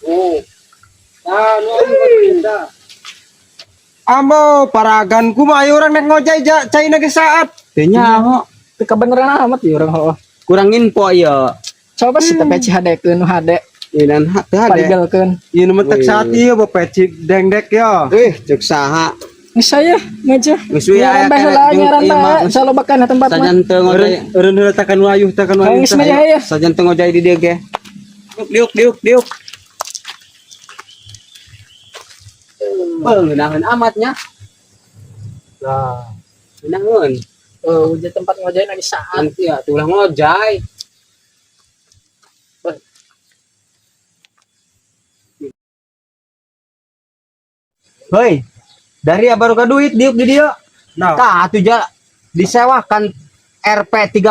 Oh. Ah, nu aing baru. Amo paragan kumaha urang nek ngojay ja cai ge saat. Teu nyaho. Teu kabeneran amat ya urang heuh. Kurang info ieu. Coba sih tapi peci hadekeun nu hade. Ieu teu hade. Parigelkeun. Ieu nu mentek saat ieu bawa peci dengdek yo. Eh, cek saha? Geus saya ngaja. Geus we aya Nyaran bae heula, jeung nyaran ieu mah, bae. Salobakan tempat mah. Sajan teu ngojay. Eureun heula takan wayuh takan wayuh. Geus mah ya. Sajan teu ngojay di dieu ge. Diuk diuk diuk. Ngeunaheun amatnya. Nah, Ngeunaheun. Oh, di tempat ngojay lagi saat. Nanti ya tuh ulah ngojay. Hei, dari baru ka duit diuk di dieu. Nah. Tah atuh ja disewakan Rp 30.000.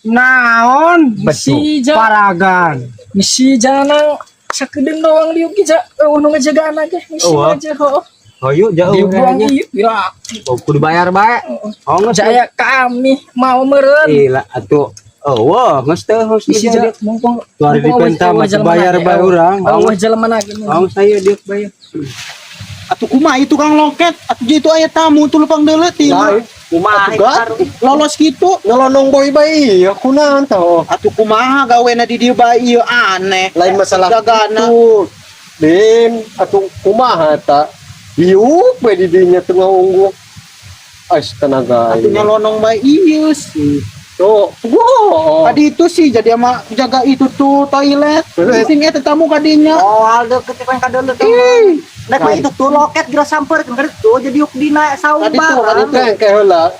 Naon? Si ja, Paragan. si janang sakedeung doang diuk ge ja. Eueuh nu ngajagaan ge. Si Oh, aja heuh. Hayu jauh Diuk doang ieu. Ya. Oh, kudu bayar bae. Oh, geus Jaya kami mau meureun. Gila atuh. Oh, wah, geus teu geus Isi ja mumpung Tuh hari dipenta mah bayar bae urang. Eueuh jelema lagi. Oh, saya diuk bayar. Atuh kumaha ieu tukang loket, atuh itu aya tamu tuh lupang deuleu ti. Lain. Kumaha Atuh lolos gitu. Nyelonong boy bae iya kunaon tah. Atuh kumaha gawena di dieu bae ieu aneh. Lain masalah Jagana. itu. Dim, atuh kumaha eta? Diuk we di dinya teu ngaunggu. Ais tenaga. Atuh nyelonong bae ieu sih. Tuh, wow. Tadi itu sih jadi ama jaga itu tuh toilet. Sing eta tamu kadinya. Oh, aldo ketika yang kadeuleut. Ih, Nek mah itu tuh loket geura sampeurkeun keur tuh jadi yuk dina saung Tadi tuh, barang. Tadi teh heula.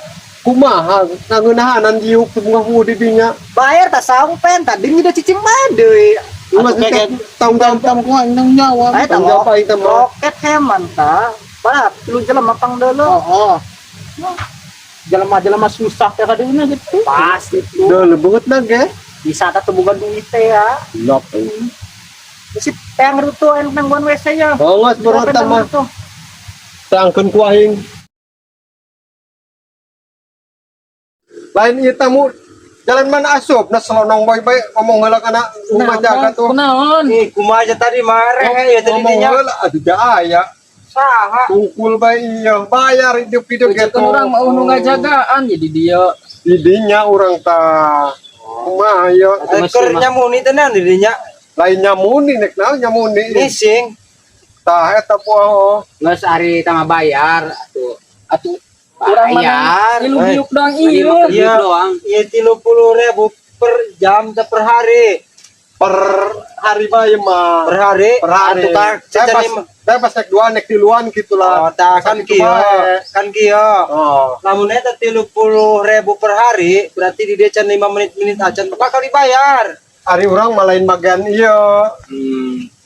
Kumaha ngangeunahanan diuk teu bunga di dinya. Bayar ta saung pen tadi udah cicing bae deui. Mas tanggung jawab kumaha nang nyawa. Aya ta Tanggung jawab aing teh mah. loket heman ta. Bah, tilu jelema pang deuleu. Oh, oh. Jelema-jelema susah teh kadinya gitu. Pasti tuh. Deuleu beungeut na ge. Bisa ta teu boga duit teh ya. Lop. Si teang rutu anu nangguan WC ya. Oh, geus berota mah. Tangkeun ku aing. Lain ieu tamu jalan mana asup na selonong bae bae ngomong heula kana rumah jaga tuh. Kunaon? Ih, kumaha aja tadi mareh ya tadi Ngomong dinya. heula atuh ja aya. Saha? Tungkul bae iya bayar hidup-hidup Kan gitu. urang mau nu ngajagaan jadi dia. Di dinya urang tah. Kumaha ieu? Keur nyamuni teh naon di dinya? Lain nyamuni nek naon nyamuni. Ngising. Tah eta poho. Geus ari tama bayar atuh. Atuh urang Bayar. mana tilu diuk doang Mani ieu. mah keur diuk doang. Ieu 30.000 per jam teh per hari. Per hari bae mah. Per hari. Per hari. Atuh kan Saya pas, saya pas naik dua naik tiluan gitulah. Oh, tah kan Sakitu kieu. bae. Kan kieu. Oh. Lamun eta 30.000 per hari, berarti di dia can 5 menit-menit acan bakal dibayar. Ari urang mah lain bagian ieu.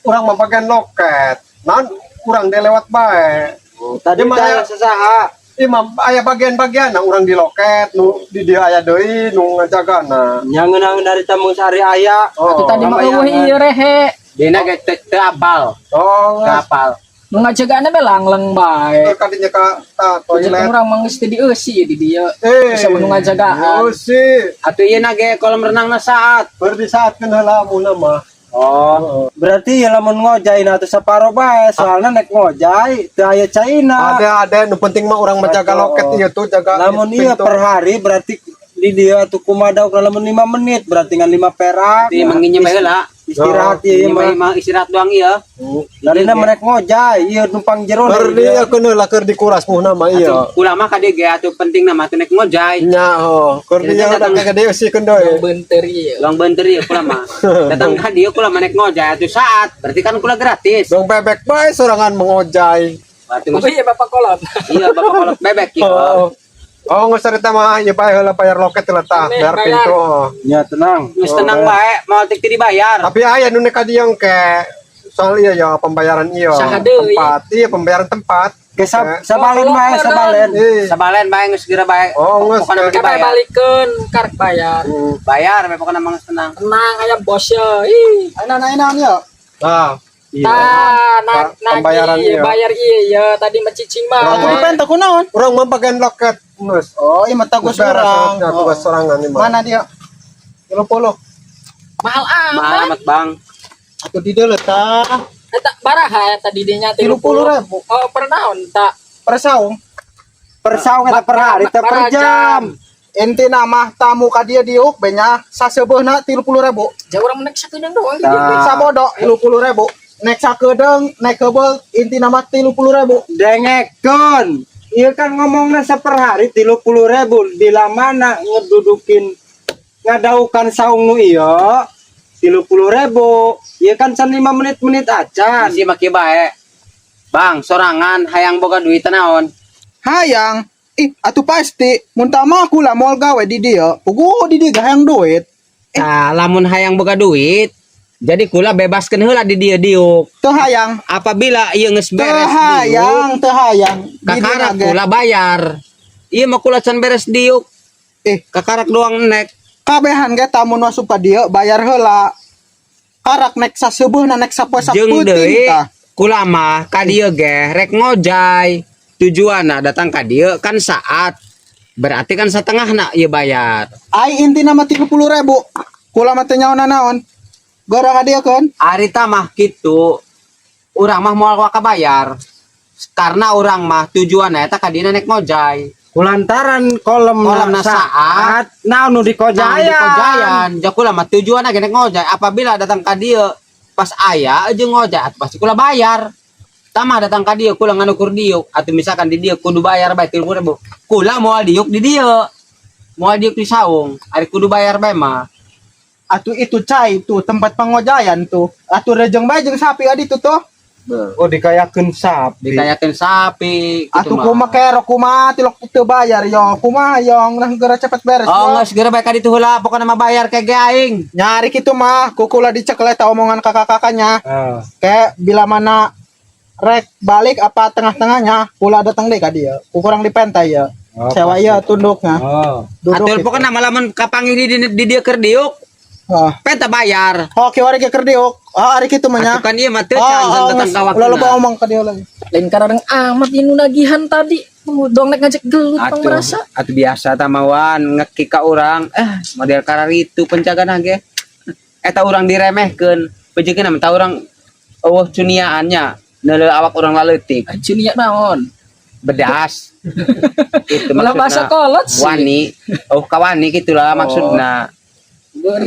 Urang mah bagian loket. Naon urang teh lewat bae. Tadi Di mana? teh sasaha? Ieu mah aya bagian-bagian nah urang di loket nu di dieu aya deui nu ngajagana. Nya ngeunang dari tamu sehari aya. Oh. Atuh tadi mah eueuh ieu rehe. Dina ge teu apal. Oh, Teu apal. Nu ngajagaanna be langleng bae. kadinya ka ta Toilet. toilet. Urang mah geus teu dieusi di dieu. Eh, Bisa nu ngajagaan. Eusi, Atuh ieu na ge kolam renangna saat. beur disaatkeun heula amunna mah. Oh, berarti ya lamun ngojay na atuh saparo bae, soalna nek ngojay teu aya caina. Ada nu penting mah urang menjaga loket ieu tuh jaga Lamun iya pintu. per hari berarti di dia tuh kumaha lamun 5 menit berarti ngan 5 perak. Di manginnya bae heula. Istirahat ieu Ini mah. mah istirahat doang ieu. Larina merek ngojay, ieu numpang jero. Keur dieukeun heula keur dikuras muhna mah ieu. Atuh kula mah ka dieu ge atuh penting na mah atuh nek ngojay. Nya oh, keur Jadi dieu datang- udah gede eusikeun deui. Beunteur ieu. Luang beunteur ieu kula mah. Datang ka dieu kula mah nek ngojay atuh saat, berarti kan kula gratis. Dong bebek bae sorangan mengojay. Berarti Oh iya Bapak Kolot. iya bapak kolot bebek ieu. Oh. Oh, geus cerita mah ieu bae heula bayar loket heula tah, Ini, bayar bayar. pintu. Oh. Ya tenang. Geus tenang bae, moal tik teu dibayar. Tapi aya nu nek ka dieu ke soal iya ya pembayaran iya Saha deui? tempat iya pembayaran tempat. Ke sabalen bae, sabalen. Eh. Sabalen bae geus segera bae. Oh, geus. Pokona mah Kabeh dibayar. balikeun karek bayar. Bayar bae pokona mah geus tenang. Tenang aya bos ye. Ih. Ayeuna ayeuna ya. Nah, Tah, na Pembayaran nagih, iya. bayar iya ya tadi mah cicing mah. Atuh dipenta kunaon? urang mah bagian loket geus. Oh, ieu mah tugas Beres, urang. ya, tugas sorangan ieu mah. Mana dia? 30. Mahal Mahal amat. amat, Bang. Atuh di dieu tah. Eta baraha eta di dinya? 30.000. Oh, per naon tak? Per saung. Per saung eta per hari teh per jam. Intina mah tamu ka dieu diuk be nya saseubeuna 30.000. Jauh urang nek sakedeung doang. Tah. Sabodo 30.000. Nek sakedeung, nek kebel intina mah 30.000. Dengekeun. Ieu kan ngomongna seper hari 30.000, bila mana ngedudukin ngadaukan saung nu ieu 30.000. Ieu kan can 5 menit-menit acan. Si maki bae. Bang, sorangan hayang boga duit naon? Hayang. Ih, atuh pasti mun tama aku lah moal gawe di dieu. Puguh di dieu hayang duit. Nah, lamun hayang boga duit, jadi kula bebaskeun heula di dieu diuk. Teu hayang. Apabila ieu geus Teu beres diuk, hayang, teu hayang. Di dieu kakarak ge. kula bayar. Ieu mah kula can beres diuk. Eh, Kakarak doang nek. Kabehan ge tamu nu asup ka dieu bayar heula. Karak nek saseubeuna, nek sapoe Jeung sapeuting deui tah. Kula mah ka dieu ge rek ngojay. Tujuanna datang ka dieu kan saat. Berarti kan setengahna ieu bayar. Ai intina mah 30.000. Kula mah teu nyaho naon. Gora ka dieu keun. Ari mah kitu. Urang mah moal waka bayar. Karena urang mah tujuanna eta ka dieu nek ngojay. Kulantaran kolom Kolemna saat, naon nu Nah, di dikojayan. kojayan, ja kula mah tujuanna ge nek ngojay. Apabila datang ka dieu pas aya jeung ngojay atuh pasti kula bayar. Tama datang ka dieu kula nganukur diuk atau misalkan di dieu kudu bayar bae 30.000. Kula moal diuk di dieu. Moal diuk di saung. Ari kudu bayar bae mah. Atuh itu cai tuh tempat pengojayan tuh. Atuh rejeng bae jeung sapi adi tuh tuh. Oh, dikayakeun sapi. Dikayakeun sapi gitu Atuh mah. kumaha kerok kumaha tilok teu bayar yo. Kumaha yong nah geura cepet beres. Oh, yo. geus geura bae ka ditu heula, pokona mah bayar ke ge aing. Nyari kitu mah kukula dicekel eta omongan kakak-kakaknya. Ah. Kayak bila mana rek balik apa tengah-tengahnya kula datang deh ka dia. Ku kurang dipentai ya. Oh, Sewa pasti. iya tunduknya. Oh. Duduk Atuh gitu. pokona mah lamun kapanggih di dieu keur diuk, Ah. penta bayar. Oh, kiwari ge keur diuk. Oh, ari kitu mah nya. Atuh kan ieu mah teu Oh, can oh, datang geus. ka Ulah waktuna. loba omong ka dia lagi. Lain karena amat ini nagihan tadi. Dong nek ngajak gelut pang Atuh, merasa. atuh biasa tamawan ngeki ka urang, eh model kararitu pencagan ge. Eta urang diremehkeun, pejekeun mah urang eueuh cuniaannya, neuleuh awak urang laleutik, Cunia naon? Bedas. Itu Malah bahasa maksudna. kolot sih. Wani, oh kawani gitulah maksudna.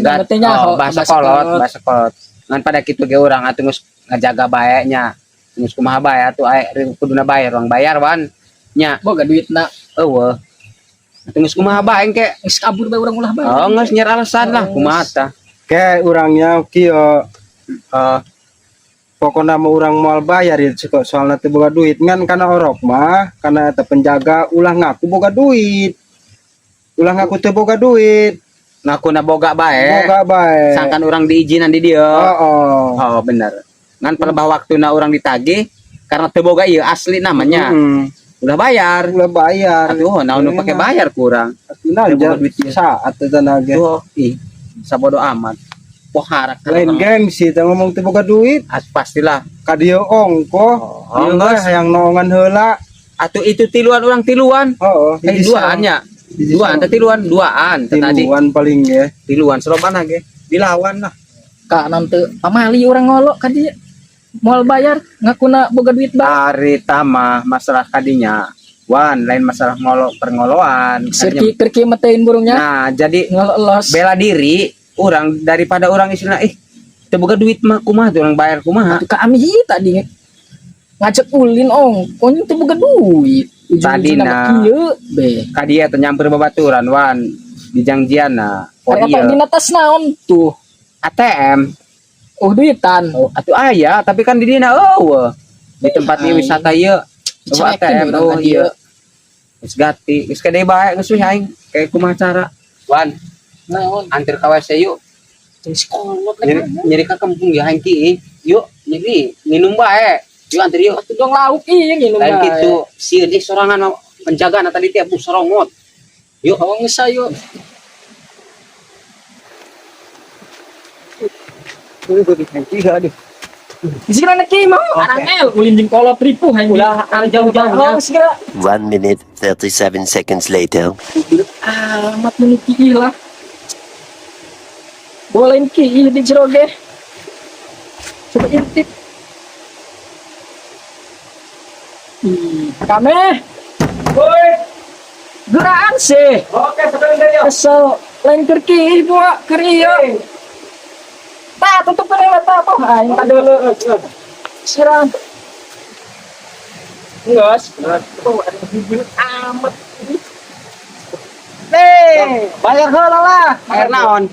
Gat, oh, bahasa kolot, bahasa kolot. Ngan pada kitu ge urang atuh geus ngajaga bae nya. Geus kumaha bae atuh aya kuduna bayar, urang bayar wan. Nya, Boga duit na. Eueuh. Atuh geus kumaha bae engke. Geus kabur bae urang ulah bae. Oh, geus nyer alasan lah kumaha tah. Kayak urangnya kieu, eh, pokoknya mau urang moal bayar ya suka soalnya teu boga duit, ngan kana orok mah kana eta penjaga ulah ngaku boga duit, ulah ngaku teu boga duit. Ngakuna boga bae. Boga bae. Sangkan urang diizinan di dieu. Oh, oh. Oh, bener. Ngan pelebah waktuna urang ditagih karena teu boga ieu asli namanya. Ulah bayar. Ulah bayar. Atuh naon nu pake bayar kurang. Nah, Teu boga duit ieu. saat eta nage. Tuh, ih, sabodo amat. Poharak Lain gengsi teh ngomong teu boga duit. As pastilah. Ka dieu ongkoh. Oh, Ieu mah geus. hayang noongan heula. Atuh itu tiluan urang tiluan. Oh, Eh, duaan nya. Duaan teh tiluan, duaan teh tadi. Tiluan paling ya. Tiluan serobana ge. Dilawan lah. Kak nanti pamali urang ngolok ka dieu. Moal bayar ngakuna boga duit bae. Ari mah masalah kadinya. Wan, lain masalah ngolok perngoloan. Sirki kirki metein burungnya. Nah, jadi Ngolok los. Bela diri orang daripada orang istilah ih teu boga duit mah kumaha tuh orang bayar kumaha. Atuh kami tadi ngajak ulin ong, konyol teu boga duit. Tadi Ujung-ujungna na. kieu be. Ka dia teh nyamper babaturan wan di jangjian nah. Oh Eta iya. dina tas naon tuh? ATM. Oh, duitan. Oh, atuh aya tapi kan di dina eueuh. Di tempat ieu wisata ieu. Oh, Dicerekeun ATM urang oh ka dieu. iya. Geus gati, geus kade bae geus wih aing kayak kumaha cara. Wan, Naon? Antir ka WC yuk. Jeung si kolot Nyeri, nyeri ka kampung ya aing ki. Yuk, nyeri minum bae. Yuk antir yuk. Atuh dong lauk ieu nginum Lain bae. gitu, sieun ih sorangan mah penjagaan tadi tiap sorongot. Yuk, Oh, geus ayo. Segera nek mau arangel ulin jeung kolot ripuh hayang Ulah jauh-jauh. Oh, segera. 1 minute, 37 seconds later. Amat nu kiih lah. Bolein kiih di jero ge. Coba intip. Ih, kame. Woi. Geraan sih. Oke, sebelum dari Kesel lain keur kiih buah keur ieu. Tah tutup heula tah apa aing tah dulu. Siram. Geus. Oh, ada bibir amat. Nih, bayar heula lah. Bayar naon?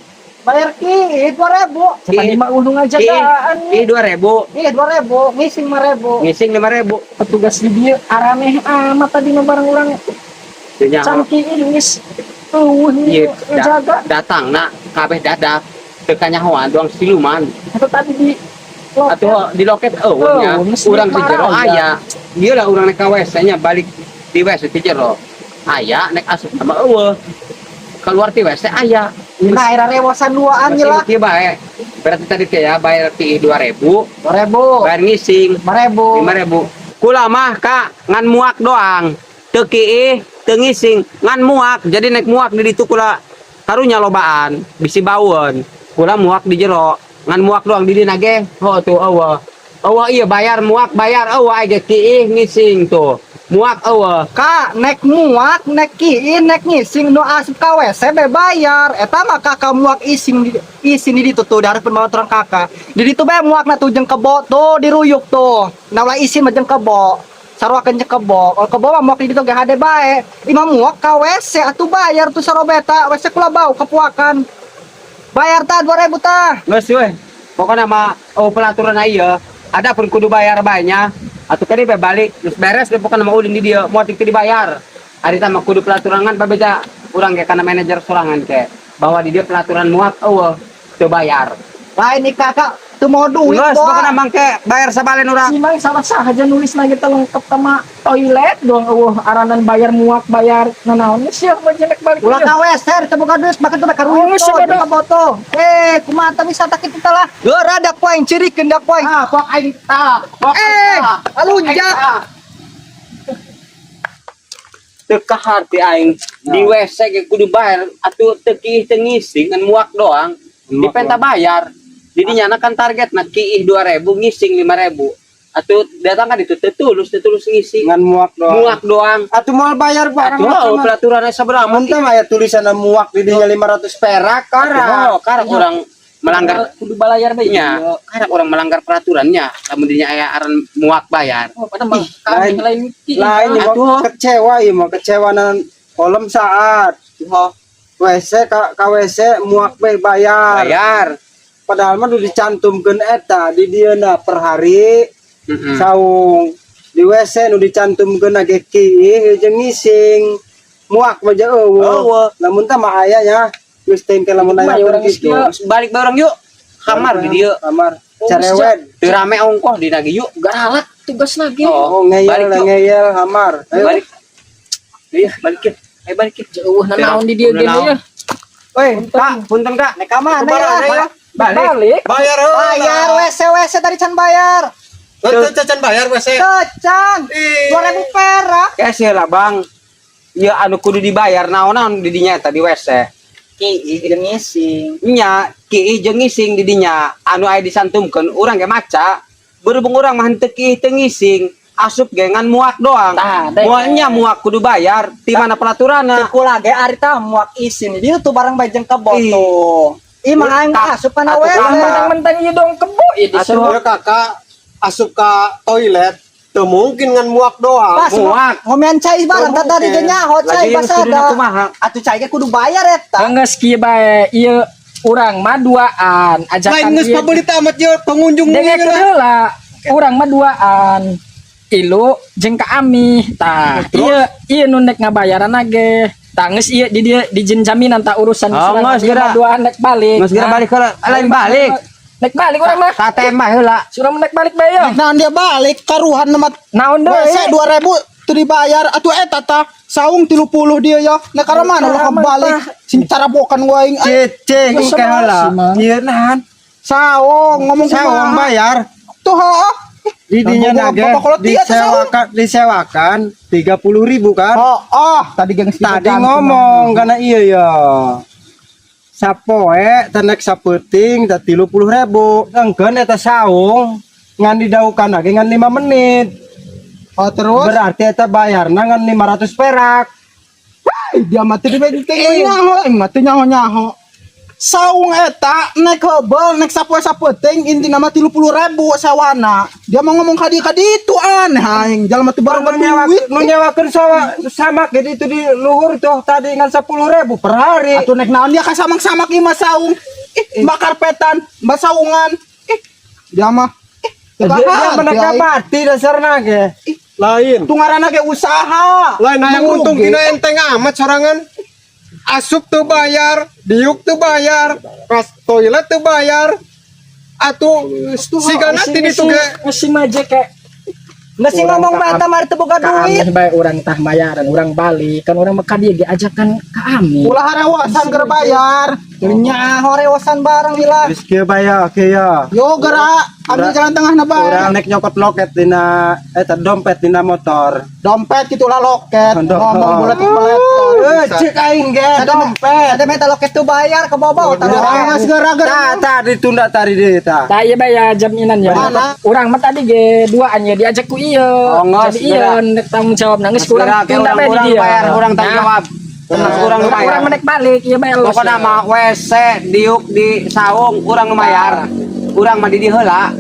Bayar ki 2000. Tadi mah untung aja Ih, ih 2000, Ih, 2000, ngising 5000. ngising 5000. Petugas di dieu araneh amat tadi mah barang urang Teu nyaho. cangki geus eueuh Iya, ngejaga. Datang nak kabeh dadak teu kanyahoan doang siluman. Atau tadi di Atuh di loket eueuh nya Oh, mesti urang di jero marah, aya. Ieu lah urang nek ka WC nya balik di WC di jero. Aya nek asup sama eueuh. Keluar ti WC aya. Nah, era rewosan duaan Masih lah. kieu bae. Berarti tadi teh ya bayar ti 2000, 2000, bayar ngising 5000. 5000. Kula mah kak ngan muak doang. Teu kiih, teu ngising, ngan muak. Jadi nek muak di ditu kula karunya lobaan, bisi baueun. Kula muak di jero, ngan muak doang di dina ge. Oh tuh eueuh. Eueuh iya bayar muak bayar eueuh aya ge kiih ngising tuh. Muak eueuh. Kak, nek muak, nek kiih, nek ngising nu asup ka WC be bayar. Eta mah kakak muak ising di isin di ditu tuh dihareupeun orang kakak. Di ditu bae muakna tuh jeung kebo tuh diruyuk tuh. Nah ulah isin mah jeung kebo. Sarua jeung kebo. Kalau kebo mah muak di ditu ge hade bae. Imah muak ka WC atuh bayar tuh sarobeta. WC kula bau kepuakan. Bayar tah 2000 tah. Geus we. Pokoknya mah oh peraturan ieu. Ada pun kudu bayar banyak. Atuh kali be balik geus beres deh pokoknya mah ulin di dieu moal teu dibayar. Ari tah mah kudu peraturan kan babeja urang ge kana manajer sorangan ke bahwa di dieu peraturan muak eueuh teu bayar. Lain nih kakak tuh mau duit Geus boa. pokoknya mangke bayar sabalen urang. Si Mang salah saja nulis lagi lengkap sama toilet doang eueuh aranan bayar muak bayar nanaon geus sia mah jelek balik. Ulah ka WC teu boga duit makan tuh karuyuk Oh, tuh siapa jeung kebo tuh. Eh, kumaha tah wisata kitu tah lah. Geura dak poing cirikeun dak poing. Ah, pok aing tah. Pok aing Eh, tah. alunjak. Teu kaharti aing di WC ge kudu bayar atuh teu kiih teu ngising ngan muak doang. Dipenta bayar. Jadi nyana kan target nah kiih 2000 ngising 5000. Atuh datang kan itu teu tulus teu tulus ngising. Ngan muak doang. Muak doang. Atuh moal bayar barang. Atuh oh, peraturannya sabaraha Mun teh aya tulisan muak di dinya 500 perak karak. Oh, karak orang melanggar kudu balayar bae. nya, karak orang melanggar peraturannya. Lamun dinya aya aran muak bayar. Oh, pada mah kami lain- lain ki. Lain ieu Atuh. mah kecewa ieu mah kecewa nan kolom saat. Oh, WC ka, ka WC muak bae bayar. bayar. Padahal mah udah dicantumkeun eta di dieuna per hari saung di WC nu dicantumkeun ge kiih jeung ngising muak mah jeung eueuh. Eueuh. Lamun teh mah aya nya geus teh ke lamun Mah, nanyakeun orang geus gitu. kieu. Balik bae urang yuk. Kamar di dieu. Kamar Oh, cerewet. Teu rame ongkoh di nage yuk. Galak tugas lagi. Oh, Oh, ngeyel balik yuk. ngeyel kamar. Ayo. Balik. Iya, balik yuk. Ayo balik yuk. Jauh nanaon di dieu ge Nanaon. ya. Woi, Kak, punten Kak. nek ka mana ya? Balik. Balik. Bayar heula. Bayar WC WC tadi can bayar. Teu can bayar WC. Kecan. 2000 perak. Kayak lah Bang. Ya anu kudu dibayar naon-naon di dinya eta di WC. Kiih jeung ngising. Nya kiih jeung ngising di dinya anu aya disantumkeun urang ge maca. Berhubung urang mah henteu kiih teu ngising, asup ge ngan muak doang. Tah, deh. Muaknya muak kudu bayar, ti mana peraturanna? Kula ge ari tah muak isin. Di tuh barang bae jeung kebo Ih. tuh. Ih mah aing asup kana Atuh, WC. kakak. Mentang-mentang ieu dong kebo ieu di Atuh. Ya kakak asup ka toilet teu mungkin ngan muak doang. Pas Muak. ngomean cai barang tah tadi ge nyaho cai Lagi yang kuduna basada. kumaha? Atuh cai ge kudu bayar eta. Geus kieu bae ieu urang mah duaan ajakan Lain geus ieu. pabelit amat ye pengunjung Dengek ieu lah. heula. Urang mah duaan. Ilu jeung ka Ami. Tah, ieu ieu nu nek ngabayaran ge. Tah geus ieu di dieu dijin jaminan tak urusan Oh, geus, Ieu geura. mah duaan nek balik. Geus geura Nah, balik heula. Lain balik. Nek balik urang mah. Ka ATM mah heula. Surah nek balik bae ya. Nah dia balik karuhan mah Naon deui? WC 2000 teu dibayar atuh eta tah saung 30 dia ya. Nah karena mana ulah kebalik sing carabokan gua aing. Ah, Cek Geus engke heula. sih, Mang. Ieu nahan. Saung ngomong Saung kumaha. bayar. Tuh heuh. Di dinya Bapak- nage bapak kolot dia tuh saung. disewakan disewakan 30.000 kan. Oh, oh, tadi geng Tadi ngomong karena iya ya. Sapoe teh nek sapeuting teh 30.000. Engkeun eta saung ngan didaukan lagi ngan 5 menit. Oh, terus? Berarti eta bayarna ngan 500 perak. Hei, dia mati di teu nyaho, aing mah teu nyaho-nyaho. Saung eta nek heubeul nek sapoe sapeuting intina mah 30.000 sawana. Dia mau ngomong ka dieu ka ditu, aneh aing. Jalma teu baru Nu nyewa duit. Nu nyewakeun sawa sama gitu itu di luhur tuh tadi ngan 10.000 per hari. Atuh nek naon dia ka samak-samak ieu mah saung. Ih, mbak karpetan, mbak saungan. Ih, dia mah ih, teu Dia kaharti meneka aing. mati dasarna ge. Lain. Tuh ngaranna ge usaha. Lain hayang Merugi. untung tina enteng amat sorangan. Asup tuh bayar, diuk tuh bayar, kas toilet tuh bayar. Atuh sigana ti ditu ge. Ngesi maje kayak Nasi ngomong mata mari teu boga duit. Kaamih bae urang tah bayaran, urang balik kan urang mah ka dieu ge ajakan ka Ami. Ulah harewasan keur bayar. Nya horeosan barang lila. Geus kieu bae ya, kieu ya. Yo gerak, ambil jalan tengah na bae. Urang nek nyokot loket dina eta dompet dina motor. Dompet gitu lah loket. Ngomong bulat bulat. Eh, cek aing ge dompet. Ada minta loket tuh bayar ke bawah Udah geus gerak Tah gerak. tah ditunda tadi deui tah. Tah ieu bae ya jaminan ya. Mana? Urang mah tadi ge duaan ya diajak ku ieu. Oh, nggak, Jadi ieu nek tanggung jawab nangis Geus kurang gerak, tunda urang bae di urang dieu. bayar, urang tanggung Nah, jawab. Tenang, urang nu bayar. Urang mah nek balik ieu bae los. Pokokna mah WC diuk di saung urang nu bayar. Urang mah di dieu heula.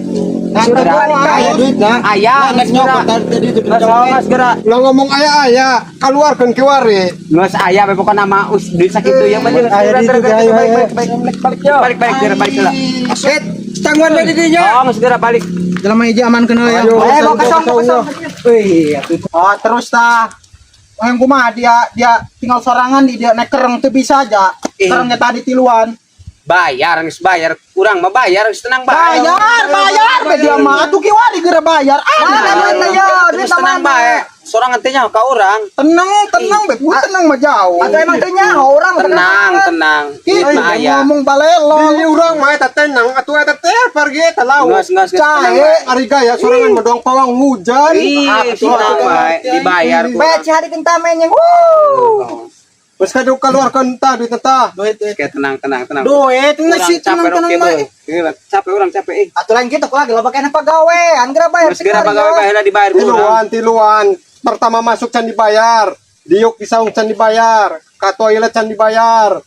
Sudah balik bae. Aya duitna. Aya, nek nyokot tadi itu Geus geus gerak. Ulah ngomong aya-aya, keluarkeun kiwari. Geus aya bae pokokna mah us duit sakitu ya mah. Aya di ditu ge, ayo, ayo. Balik balik Balik yo. balik balik geura balik heula. Eh, tangguhan bae di dinya. Oh, geus geura balik. Jelema hiji aman kena ya. Ayo. Eh, bawa kesong, bawa kesong. Wih, atuh. Oh, terus tah. Yang kumaha dia dia tinggal sorangan di dia naik kereng tuh bisa aja. Eh. Kerengnya tadi tiluan. Bayar geus bayar, urang mah bayar geus tenang bae. Bayar, bayar be dia mah. Atuh kiwari geura bayar. Mana Ah, duitna yo, duit Geus tenang mana? bae. Sorangan teh nyaho ka urang. tenang, tenang be. Gua tenang mah jauh. Atau emang teu nyaho urang Tenang, tenang. Ih, Duit mah aya. ngomong balelo. Di urang mah eta tenang atuh eta teh pergi eta laut. Geus geus geus tenang Cahe. bae. Ari gaya sorangan mah doang pawang hujan. Ih, tenang bae, dibayar ku Bae urang. cari kentamennya. Wuh. Geus kadu keluarkeun tah duit tah. Duit, duit. Oke, tenang, tenang, tenang. Duit, Urang nasi capek tenang tenang oke, bae. Beuh. Capek urang capek eh. Atuh lain gitu lagi loba keneh pagawean geura bayar. Geus geura pagawe bae heula dibayar ku urang. Tiluan, tiluan. Pertama masuk can dibayar. Diuk di saung can dibayar. Ka toilet can dibayar.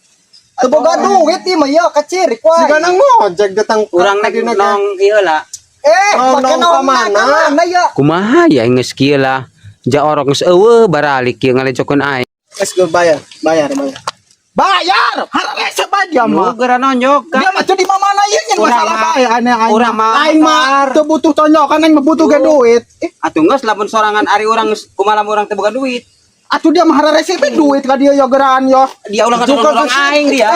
Teu boga duit ieu mah yo kecirik wae. Sigana ngojek datang Urang nek nong ieu lah. Eh, Nong, pake nong nong ka mana? mana ya? Kumaha ya geus kieu lah. Ja orok geus eueuh baralik kieu ngalejokeun aing. Geus geus bayar, bayar, bayar. Bayar, hararese bae dia Nu mah. geura nonjok Dia mah teu di mana ieu nyen Urang masalah mah- bae aneh aing. urang mah Aing mah teu butuh tonyokan aing mah butuh ge duit. Eh, Atuh geus lamun sorangan ari urang geus kumaha lamun urang teu boga duit. atuh dia mah hararese bae duit ka dia yo geraan yo. Dia ulah kadorong aing dia.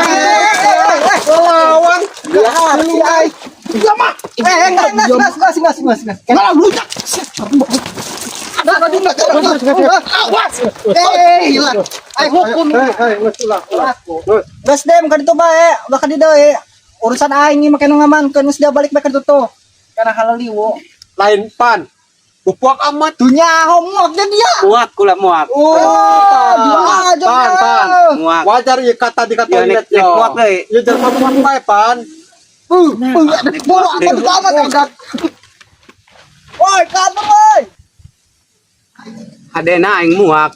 Lawan. Aing. Dia mah. Eh, enggak, enggak, enggak, enggak, enggak, enggak, enggak. Ngalah lu. Awas. Eh, hilang. Eh, hukum. Hei, hei, geus ulah, ulah. Geus. Geus dem ka ditu bae, ulah ka dieu deui. Urusan aing ieu make nu ngamankeun geus dia balik bae ka ditu tuh. Karena halaliwo. Lain pan. Bupuak amat. Tuh nyaho muak dia dia. Muak kula muak. Oh, dia aja Pan, dia. pan. Muak. Wajar ieu kata di ka Ya, toilet nek- nek muak deui. Ieu jelema muak bae pan. Bawa apa amat agak. Woi, kabur woi. Hadena aing muak.